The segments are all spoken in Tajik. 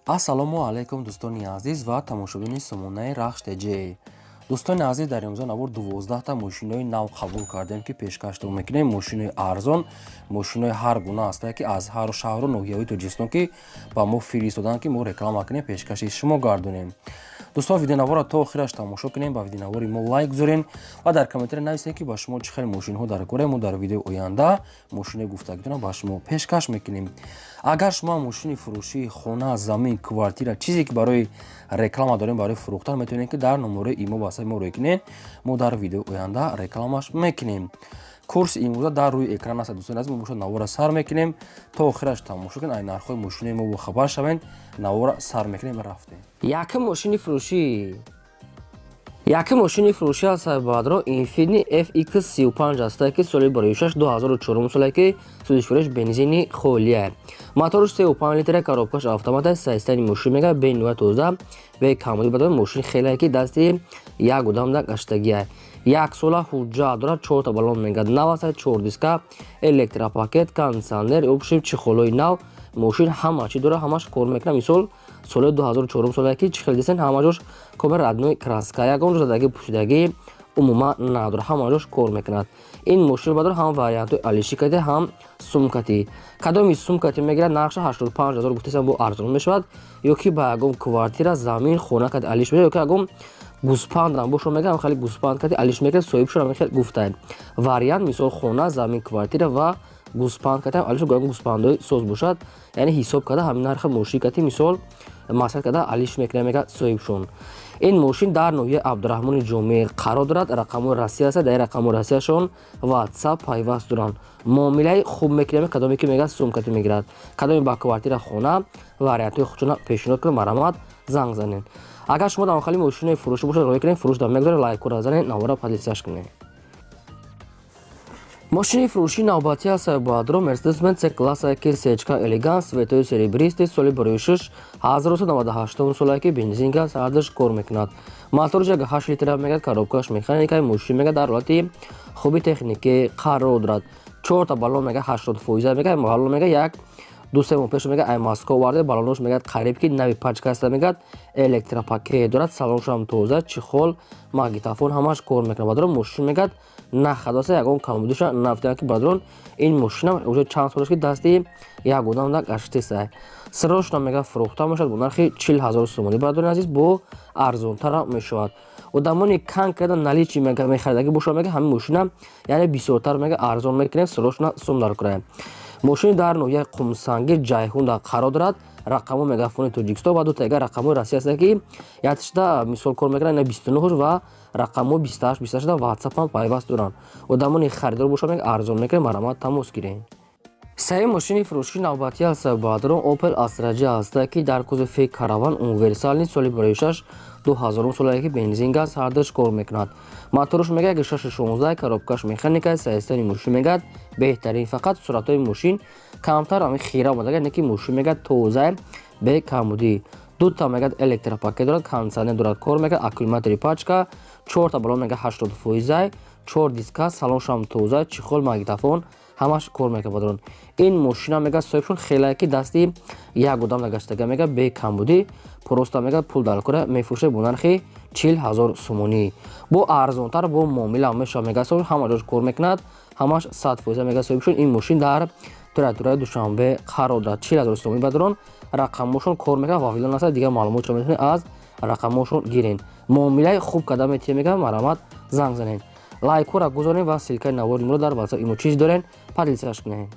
Ассалому алайкум, дӯстони азиз ва тамошобини сомонаи Рахш ТЖ. Дӯстони азиз, дар имрӯза навор 12та мошинои нав қабул кардем, ки пешкаштон мекунем. Мошинои арзон, мошинои ҳар гуна ҳастае, ки аз ҳар шаҳру ноҳияҳои Тоҷикистон ки ба мо фиристоданд, ки мо реклама кунем, пешкаши шумо гардонем. Дӯстон, видеонаворро то охираш тамошо кунем, ба видеонавори мо лайк гузорен ва дар комментария нависем, ки ба шумо чӣ хел мошинҳо дар кора. Мо дар видеои оянда мошинои гуфтагитонро ба шумо пешкаш мекунем. Агар шумо мошини фурӯшии, хона, замин, квартира, чизе ки барои реклама дорем, барои фурӯхтан, метавонед, ки дар номерои имо васаи мо рӯй кунед. Мо дар видеои оянда рекламаш мекунем. Курси имрӯза дар рӯи экран аст. Дӯстони азиз, мо бошад навора сар мекунем, то охираш тамошо кунед, ай нархҳои мошинои мо бохабар шавед. Навора сар мекунем, рафтем. Якум мошини фурӯшӣ, якум мошини фурӯшӣ аз Бадро Infiniti FX35 ҳастае, ки соли 2006, 2004 соле, ки сӯзишвориш бензини холия, моторш 3,5 литра, коробкаш автомат аст. Состояни мошин мега бениҳоят тоза, бе камбудӣ. Бадо мошин хеле ки дасти як одам гаштагия, як сола ҳуҷҷат дорад, чорта баллон мега нав аст, чор диска, электропакет, кондитсионер, общем, чехолои нав. Мошин ҳама чӣ дорад, ҳамаш кор мекунад. Мисол, соли 2004 соле, ки чӣ хел дисен, ҳама ҷош комер, родной краска, ягон ҷо задаги, пӯшидагӣ умуман надорад, ҳама ҷош кор мекунад. Ин мошин бадор ҳам вариантҳои алиши кати, ҳам сумкати. Кадоми сумкати мегирад, нархша 85 ҳазор гуфтесам, бо арзон мешавад. Ё ки ба ягон квартира, замин, хона кати алиш мешавад, ё ки ягон гӯспандам бошо, мегам хеле гӯспанд кати алиш мекунад, соҳибшон хел гуфтаем. Вариант, мисол, хона, замин, квартира ва гӯспанд кати алиш, гӯспандҳои соз бошад, яъне ҳисоб карда ҳамин нархи мошин кати, мисол, мақсад карда алиш мекунад, мега соҳибшон. Ин мошин дар ноҳияи Абдураҳмони Ҷомӣ қарор дорад. Рақамҳои Россия аст, дар рақамҳои Россияшон Ватсап пайваст доранд. Муомилаи хуб мекунем. Кадоме ки мегӯяд, сумкати мегирад, кадоме ба квартира, хона, вариантҳои худшона пешниҳод кунем, марҳамат, занг занед. Агар шумо дар хали мошинаи фурӯшӣ бошад, роҳӣ кунед, фурӯш дар мегузоред. Лайкура занед, навора поделиться кунед. Мошини фурӯшии навбатӣ аст, Бадро Мерседес-Бенц C класса ки сечка элеганс, цветои серебристый, соли 2006, 1998 соле, ки бензин, газ ҳардаш кор мекунад. Моторш 8 литра мегӯяд, коробкаш механика. Мошин мегӯяд дар ҳолати хуби техникӣ қарор дорад. Чорта баллон мегӯяд 80 фоиза мегӯяд. Баллон мегӯяд як ду се моҳ пеш мегӯяд ай Москва оварда, баллонош мегӯяд қариб ки нави пачка аста. Мегӯяд электропакет дорад, салоншам тоза, чехол, магнитофон, ҳамаш кор мекунад. Бадрон, мошин мегӯяд нахадоса, ягон камбудиша нафтиям, ки бадрон, ин мошинам уже чанд солаш ки дасти як одам да гаштеса. Срочно мегӯяд фурӯхта мешавад бо нархи 40 000 сомонӣ. Бародари азиз, бо арзонтара мешавад. Одамони кан карда наличный мехаридагӣ бошад, мега ҳамин мошина яъне бисёртар мега арзон мекунем. Срочно сум дар кунем. Мошини дар ноҳияи Қумсангир, Ҷайҳунда қарор дорад. Рақамҳо мегафони Тоҷикистон ва дутаига рақамҳои Россия аст, ки якташда мисол кор мекунад, ина 29 ва рақамҳо 28, 28 ватсапам пайваст доранд. Одамони харидор бошад, мега арзон мекунем, марҳамат, тамос гирем. Сеюм мошини фурӯшии навбатӣ аст, бадрон Opel Astra J ҳаста, ки дар кузови караван универсальный, соли 2006, 2000 соле, ки бензин, газ ҳардаш кор мекунад. Моторш мегӯяд 6 16, коробкаш механика. Состояни мошин мегӯяд беҳтарин, фақат суратҳои мошин камтар ҳамин хира омадага, не ки мошин мегӯяд тоза, бе камбудӣ. Дута мегӯяд электропакет дорад, кондитсионер дорад, кор мекунад, аккумулятори пачка, чорта баллон мегӯяд 80 фоиза, чор диска, салоншам тоза, чехол, магнитофон, ҳамаш кор мекунад. Бадрон, ин мошина мегӯяд соҳибшон хеле ки дасти як одам нагаштага, мегӯяд бе камбудӣ, просто мегӯяд пул дар кора мефурӯшад бо нархи 40 000 сомонӣ. Бо арзонтар бо муомила мешавад, мегӯяд соҳиб. Ҳама ҷош кор мекунад, ҳамаш 100%, мегӯяд соҳибшон. Ин мошин дар туратураи Душанбе қарор дорад. 40 000 сомонӣ. Бадрон, рақамҳошон кор мекунад, вавилон аст. Дигар маълумотшо метавонед аз рақамҳошон гирен. Муомилаи хуб карда метиҳем, мегӯяд. Марҳамат, занг занед, лайкҳоро гузорем ва ссылкаи навори моро дар ватсап имо чиз дорен, поделиться кунед.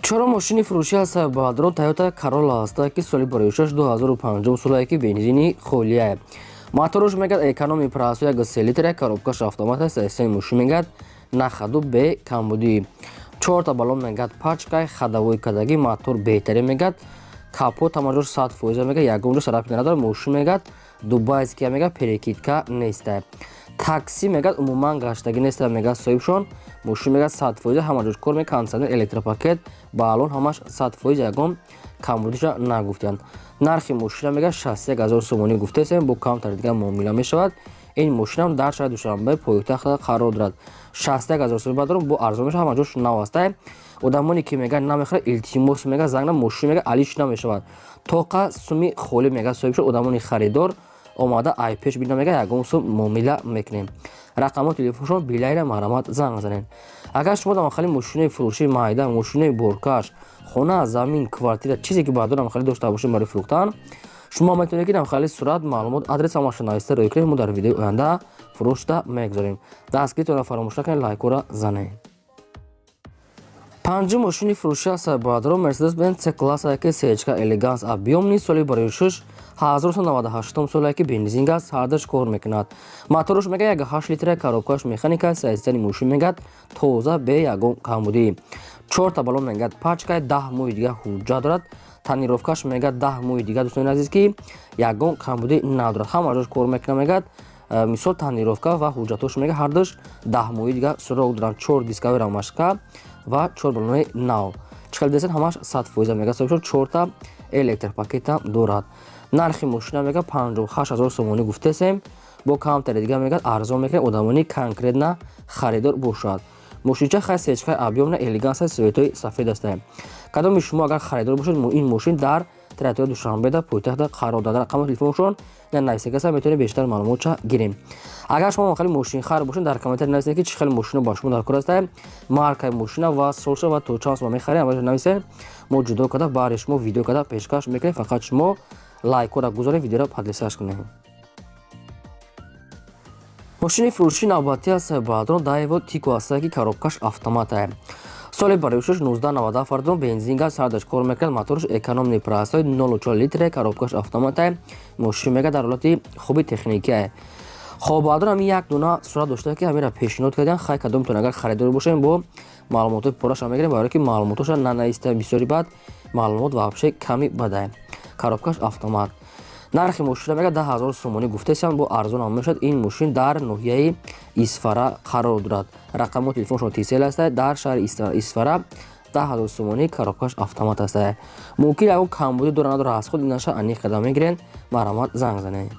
Чорум мошини фурӯшӣ аст, бадрон Тойота Corolla аст, ки соли 2006, 2005 солае, ки бензини холия. Моторш мегӯяд экономи простой, 1,3 литра, коробкаш автомат аст. Состояни мошин мегӯяд нахаду, бе камбудӣ, чорта баллон мегӯяд пачкай, ходовой кардагӣ, мотор беҳтарин мегӯяд, капот ҳамаҷош 100%, мегӯяд ягон ҷо царапина надорад. Мошин мегӯяд дубайския, мегӯяд перекидка неста, такси мегӯяд умуман гаштагӣ неста, мегӯяд соҳибшон. Мошин мегӯяд 100%, ҳама ҷош кор мекунад, кондитсионер, электропакет, баллон, ҳамаш 100%, ягон камбудиша нагуфтиянд. Нархи мошина мегӯяд 61 000 сомонӣ гуфтесем, бо камтар дигар муомила мешавад. Ин мошинам дар шаҳри Душанбе, пойтахт қарор дорад. 61 000 сомонӣ, бадрон, бо арзон мешавад, ҳама ҷош нав аста. Одамоне ки мега намехӯрад, илтимос, мега, зангна мошин, мега, алиш намешавад, тоқа суми холӣ, мега, соҳиб шуд. Одамони харидор омада ай пеш бина, мега, ягон сум муомила мекунем. Рақамҳои телефоншон билайра, марҳамат, занг занед. Агар шумо дамахали мошинои фурӯшии майда, мошинои боркаш, хона, замин, квартира, чизе ки баъдо дамахали дошта бошед барои фурӯхтан, шумо метавонед, ки дамахали сурат, маълумот, адрес, ҳамаша нависта рӯй кунед. Мо дар видеои оянда фурӯшда мегузорем. Дастгиритонро фаромӯш накунед, лайкҳоро занед. Панҷум мошини фурӯшӣ аст, бародарон, Мерседес Бенз С класса, ки сечка, элеганс, объёмный, соли барои шуш 1998 соле, ки бензин, газ ҳардаш кор мекунад. Моторш, мега, 1,8 литра, коробкаш механика. Состояние мошин, мегад, тоза, бе ягон камбудӣ. Чорта балон, мегад, пачкаи, 10 моҳи дига ҳуҷҷат дорад. Тонировкаш, мегад, 10 моҳи дига, дӯстони азиз, ки ягон камбудӣ надорад, ҳама ҷош кор мекунад, мегад. Мисол, тонировка ва ҳуҷҷатҳош, мега, ҳардуш 10 моҳи дига срок доранд. Чор дисковый ромашка ва чор балонои нав. Чӣ хел десед, ҳамаш 100%, мега, соҳиб. Чорта электропакетам дорад. Нархи мошина, мега, 58 000 сомонӣ гуфтесем, бо камтари дига, мегад, арзон мекунем, одамони конкретно харидор бошад. Мошинча хай сечкаи объёмный, элеганса, цветои сафед астае. Кадоми шумо агар харидор бошед, ин мошин дар территорияи Душанбеда, пойтахта қарор дорад. Рақами телефоншон нависагаса, метавонед бештар маълумотша гирем. Агар шумо хеле мошинхар бошед, дар комментарий нависед, ки чӣ хеле мошино ба шумо дар кор астае, маркаи мошина ва солша ва то чанд сома мехарем, ҳамаша нависед. Мо ҷудо карда баъди шумо видео карда пешкаш мекунем. Фақат шумо лайкҳоро гузоред, видеоро подписаться кунед. Мошини фурӯшии навбатӣ аст, бародарон, Даево Тико астае, ки коробкаш автоматае. Соли бароишаш 1997, фардон, бензин, газ ҳардаш кор мекунад. Моторш экономный, простой, 0,4 литре, коробкаш автоматае. Мошин, мега, дар ҳолати хуби техникие. Хоб, бародарон, ҳамин як дона сурат дошта, ки ҳаминро пешниҳод кардем. Хай, кадомтон агар харидор бошем, бо маълумотои пурраша мегирем, барое ки маълумотоша нанависта, бисёри бад маълумот вообще ками бадае. Коробкаш автомат. Нархи мошина, мега, 10 000 сомонӣ гуфтесам, бо арзонам мешавад. Ин мошин дар ноҳияи Исфара қарор дорад. Рақамҳои телефоншон Тисел аста. Дар шаҳри Исфара 10 000 сомонӣ, коробкаш автомат аста. Мумкин ягон камбудӣ дора, надора, аз худ инаша аниқ карда мегирен. Марҳамат, занг занед.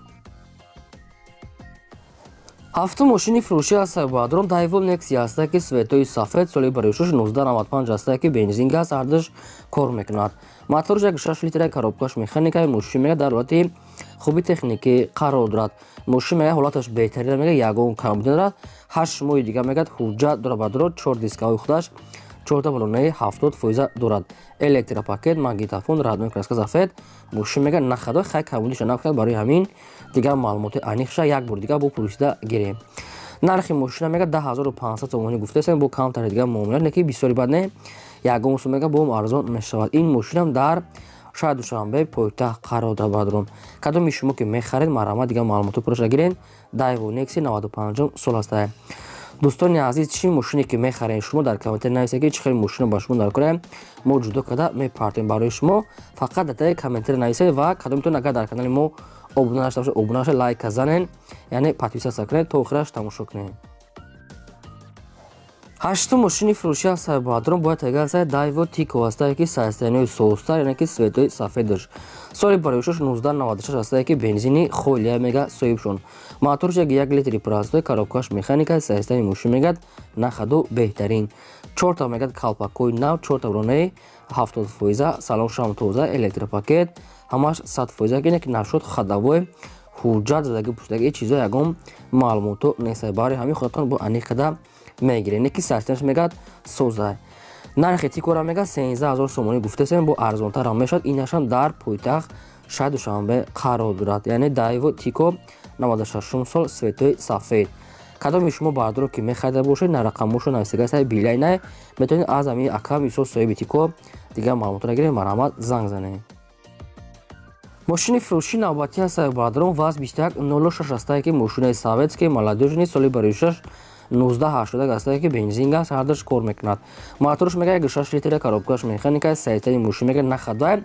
Ҳафтум мошини фурӯшӣ аст, бародарон, Дайво Некси аста, ки цветои сафед, соли бароишуш 1995 аста, ки бензин, газ ҳардуш кор мекунад. Моторш 1,6 литра, коробкаш механика. Мошин, мега, дар ҳолати хуби техникӣ қарор дорад. Мошин, мега, ҳолаташ беҳтарина, мега, ягон камбудӣ надорад. 8 моҳи дига, мегад, ҳуҷҷат дорад, бародарон. Чор дискаҳои худаш, чорта балонаи 70% дорад. Электропакет, магнитофон, родной краска сафед. Мошин, мега, на ходу, хай, камбудиша накунад. Барои ҳамин дигар маълумоти аниқша як бор дигар бо пурсида гирем. Нархи мошина, мега, 10 500 сомонӣ гуфтесем, бо камтари дигар муомила, не ки бисёри бад не, ягон сум, мега, бо арзон мешавад. Ин мошинам дар шаҳри Душанбе, пойтахт қарор дорад. Бародарон, кадоми шумо ки мехаред, марҳамат, дигар маълумоти пурраша гирен. Дайво Некси, 95 сол астае. Дӯстони азиз, чӣ мошине ки мехарем, шумо дар комментарий нависед, ки чӣ хеле мошино ба шумо дар кораем, мо ҷудо карда мепартоем барои шумо. Фақат дар таги комментарий нависед. Ва кадомитон агар дар канали мо обуна нашуда бошед, обуна шавед, лайка занен, яъне подписаться кунед, то охираш тамошо кунед. Ҳаштум мошини фурӯшӣ аст, бародарон, бояд тага Дайво Тико астае, ки состояниеи созтар, яъне ки цветои сафедаш. Соли бароишаш 1996 астае, ки бензини холия, мега, соҳибшон. Моторш 1 литри простой, коробкаш механика. Состояние мошин, мегад, на ходу, беҳтарин. Чорта, мегад, калпакҳои нав, чорта бронаи 70%, салоншам тоза, электропакет, ҳамаш 100%, ине ки нашуд, ходовой, ҳуҷҷат задаги, пӯшидаги, чизо ягон маълумото нест. Барои ҳамин худатон бо аниқ карда мегиред, не ки состояниеш, мегад, созай. Нархи Тикора, мега, 13 000 сомонӣ гуфтесем, бо арзонтарам мешавад. Инашам дар пойтахт, шаҳри Душанбе қарор дорад. Яъне Дайво Тико, 96 сол, цветои сафед. Кадоми шумо, бародаро, ки мехарида бошед, на рақамҳошо нависагааст, билай метавонед аз ҳамин ака, мисол, соҳиби Тико, дигар маълумотро гиред. Марҳамат, занг занед. Мошини фурӯшии навбатӣ аст, бародарон, ВАЗ 2106 астае, ки мошинаи советский, молодёжный, соли бароишаш 1981 астае, ки бензин, газ ҳардаш кор мекунад. Моторш, мега, 1,6 литра, коробкаш механика. Состояние мошин, мега, на ходу.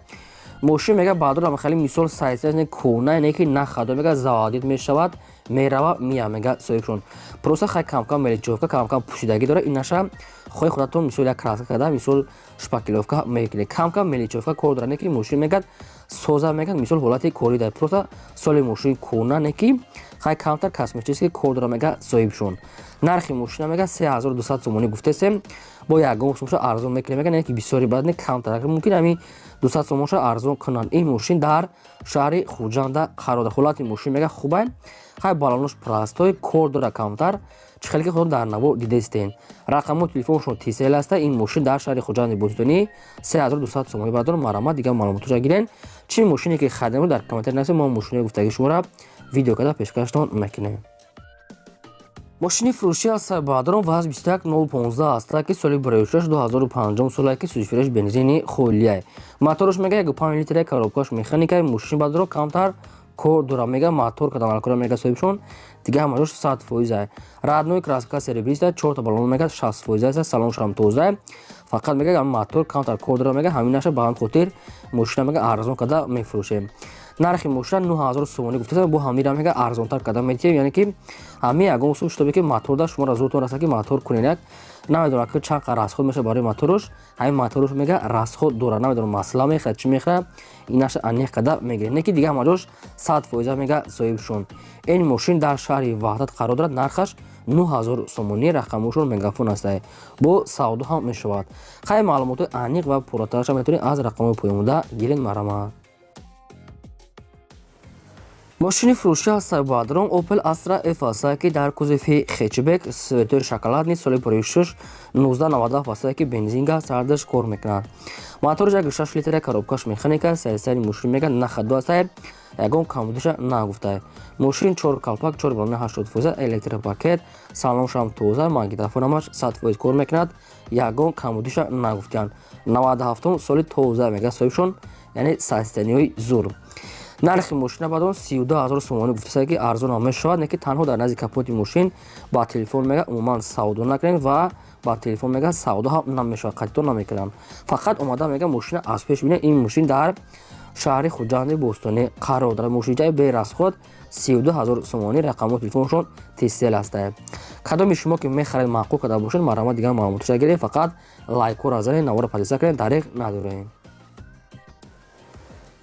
Мошин, мега, баъдор хеле, мисол, состояние кӯна, не ки на ходу, мега, заводить мешавад, мерава, мия, мега, соҳибшон. Просто хай камкам мелочёвка, камкам пӯшидагӣ дорад. Инаша хоҳи худатон, мисол, як краска карда, мисол, шпаклёвка мекунед. Камкам мелочёвка кор дорад, не ки мошин, мегад, соза, мегад, мисол, ҳолати корӣ дорад. Просто соли мошин кӯна, не ки Хай, камтар косметический кор дора, мега соҳибшон. Нархи мошина, мега, 3200 сомонӣ гуфтесем, бо ягон сумша арзон мекунем, мега, не ки бисёри бад не, камтар мумкин ҳами 200 сомонша арзон кунанд. Ин мошин дар шаҳри Хуҷанда қарор дорад. Ҳолати мошин, мега, хубай. Хай, балонош простой, кор дора камтар, чӣ хеле ки худо дар наво дидестен. Рақамҳои телефоншон Тисел аста. Ин мошин дар шаҳри Хуҷанди бостонӣ, 3200 сомонӣ. Бардор, марҳамат, дигар маълумотоша гирен. Чӣ мошине ки харидем, дар комментарий нависед, мо мошинои гуфтагии шуморо видео карда пешкаштон мекунем. Мошини фурӯшӣ аст, баъдрон, ВАЗ 21015 аст, ки соли 2006, 2005 соле, ки сӯзишвориаш бензини холияй. Моторш, мега, 1,5 литра, коробкаш механикай. Мошин, баъдро, камтар кор дора, мега, мотор кадан, мега соҳибшон. Дига ҳамаҷош 100%. Родной краска серебристая, чорта балон, мега, 60% аст, салоншам тоза. Фақат, мега, мотор камтар кор дора, мега, ҳаминаша ба ҳам хотир мошина, мега, арзон карда мефурӯшем. Нархи мошина 9000 сомонӣ гуфтаса, бо ҳамира, мега, арзонтар карда метиҳем. Яъне ки ҳами ягон усул шутобе ки мотор да шуморо зудтон раса, ки мотор кунед. Як намедонам, ки чанд қадр расход мешавад барои моторуш. Ҳамин моторуш, мега, расход дорад, намедонам, масла мехӯрад, чӣ мехӯрад, инаша аниқ карда мегирем. Не ки дига ҳамаҷош 100%, мега соҳибшон. Ин мошин дар шаҳри Ваҳдат қарор дорад, нархаш 9000 сомонӣ, рақамошон Мегафон аста, бо савдо ҳам мешавад. Хай, маълумотҳои аниқ ва пурратараша метавонед аз рақамҳои поёнбуда гиред, марҳамат. Мошини фурӯшӣ аст, баъдрон, Opel Astra F аст, ки дар кузови хэтчбек, цветои шоколадный, соли 2006, 1997 аст, ки бензин, газ ҳардаш кор мекунад. Моторш 1,6 литра, коробкаш механика. Сари мошин, мега, на ходу аст, ягон камбудиша нагуфта. Мошин чор калпак, чор балони 80%, электропакет, салоншам тоза, магнитофонамаш 100% кор мекунад, ягон камбудиша нагуфтиянд. 97 соли, тоза, мега соҳибшон, яъне состояниҳои зур. Нархи мошина, баъдон, 32 000 сомонӣ гуфтаса, ки арзон ҳам мешавад. Не ки танҳо дар назди капоти мошин ба телефон, мега, умуман савдо накунед ва ба телефон, мега, савдо ҳам намешавад, қатитон намекунанд. Фақат омада, мега, мошина аз пеш бинед. Ин мошин дар шаҳри Хуҷанди бостонӣ қарор дорад. Мошинчаи берасход, 32 000 сомонӣ, рақамҳои телефоншон Тисел ҳастад. Кадоми шумо ки мехаред, маъқул карда бошед, марҳамат, дигар маълумотоша гиред. Фақат лайкҳоро занед, навора подписка кунед, дареғ надорем.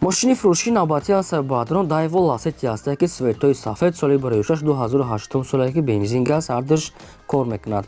Мошини фурӯшии навбатӣ аст, баъдрон, Дайво Ласети аст, ки цветои сафед, соли 2006, 2008 соле, ки бензин, газ ҳардаш кор мекунад.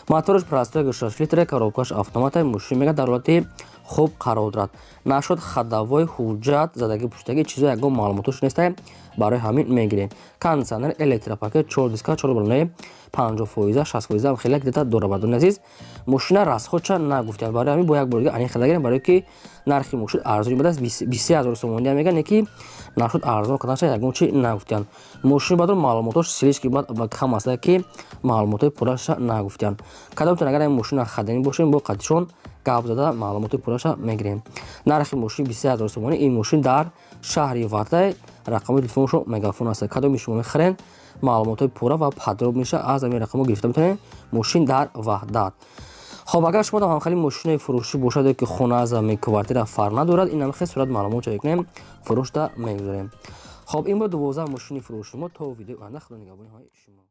Мотораш простой, 6 литра, коробкаш автомата. Мошин, мега, дар ҳолати хуб қарор дорад. Нашуд ходовой, ҳуҷҷат задаги, пуштаги чизо, ягон маълумотош неста, барои ҳамин мегирем. Кондиционер, электропакет, чор диска, чор балонаи 50%, 60% хеле где-то дора. Бардони азиз, мошина расходча нагуфтем, барои ҳамин бо як бор дига аниқ нагирем, барое ки нархи мошин арзон будааст, 23 000 сомонӣ меган, не ки нашуд арзон карданша, ягон чи нагуфтиянд. Мошини бадор маълумотош слишком кам аст, ки маълумотҳои пурраша нагуфтиянд. Кадомтон агар ин мошина хариданӣ бошем, бо қатишон гап зада, маълумоти пурраша мегирем. Нархи мошин 23 000 сомонӣ. Ин мошин дар шаҳри Ваҳдай, рақами телефоншо Мегафон аст. Кадоми шумо мехарен, маълумотҳои пурра ва подробныйша аз ҳамин рақамҳо гирифта метавонед. Мошин дар Ваҳдат. Хоб, агар шумо ҳамхели мошинаи фурӯшӣ бошад ё ки хона, замин, квартира, фарқ надорад, ин ҳамхел сурат маълумот ҷой кунем, фурӯшда мегузорем. Хоб, ин буд 12 мошини фурӯши мо. То видеои оянда, худо нигаҳбони ҳамаи шумо.